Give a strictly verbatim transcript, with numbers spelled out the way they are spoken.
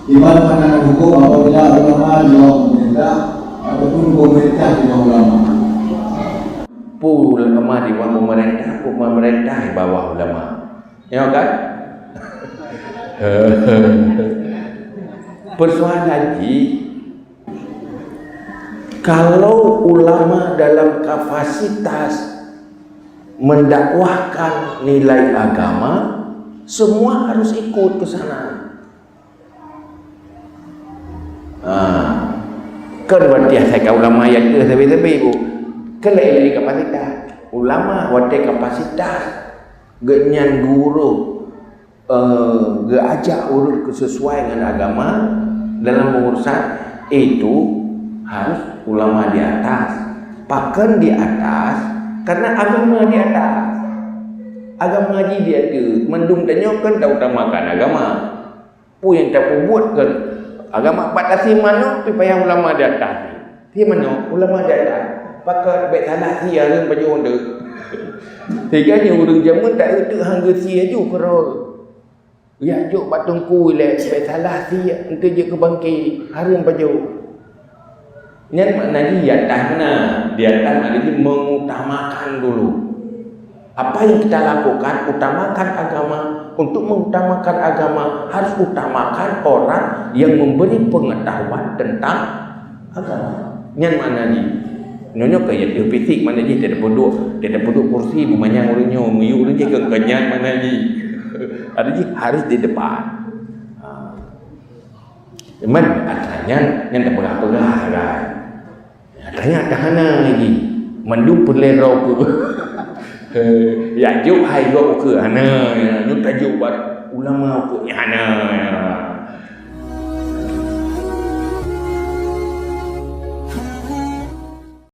Di mana pandangan hukum apabila ulama di bawah pemerintah ataupun pemerintah di bawah ulama? Peue ulama di bawah pemerintah, pemerintah di bawah ulama. Ya kan? Persoalan jih, kalau ulama dalam kapasitas mendakwahkan nilai agama, semua harus ikut ke sana. Ha. Kon watèe asai ka ulama nyang teuh sabe-sabe, Bu. Kon lagèe-lagèe kapasitas. Ulama watèe kapasitas geuhnyan guru, eh, geuajak ureueng keu sesuai ngon agama dalam pengurusan, itu harus ulama di atas. Pakon di atas? Karena agama di atas. Agama jih di ateueh. Mandum tanyoe kan tautamakan agama. Peue nyang tapeubuet keu agama, bak tasie manok pih payah ulama di atas. Sie manok, ulama di atas. Pakon, bèk salah sie hareuem pajoh deuh. Sehingga nyoe ureueng jameun tak eu teuk hang geusie ju keudroe. Yak jok bak teungku ilèe, bèk salah sie, eunteuk jeuet keu bangke, hareuem pajoh. Nyan makna jih di atas meunan. Di atas makna jih mengutamakan dulu. Apa yang kita lakukan, utamakan agama. Untuk mengutamakan agama, harus utamakan orang yang memberi pengetahuan tentang agama. Nyan makna jih. Nyoe nyoe keu nyang teuh fisik, makna jih teuh tapeuduek, teuh tapeuduek kursi beumanyang ureueng nyoe, meuyueb ureueng jih keu nyan makna jih. Ada jih harus di depan. Ha. Cuman, atra nyan, nyan tapeugah-peugah sagai. Atra nyan ka hana lagi. Mandum peureulèe droe ukeue. Yak jok hai gob ukeue, hana, nyoe tajok bak ulama ukeue, hana.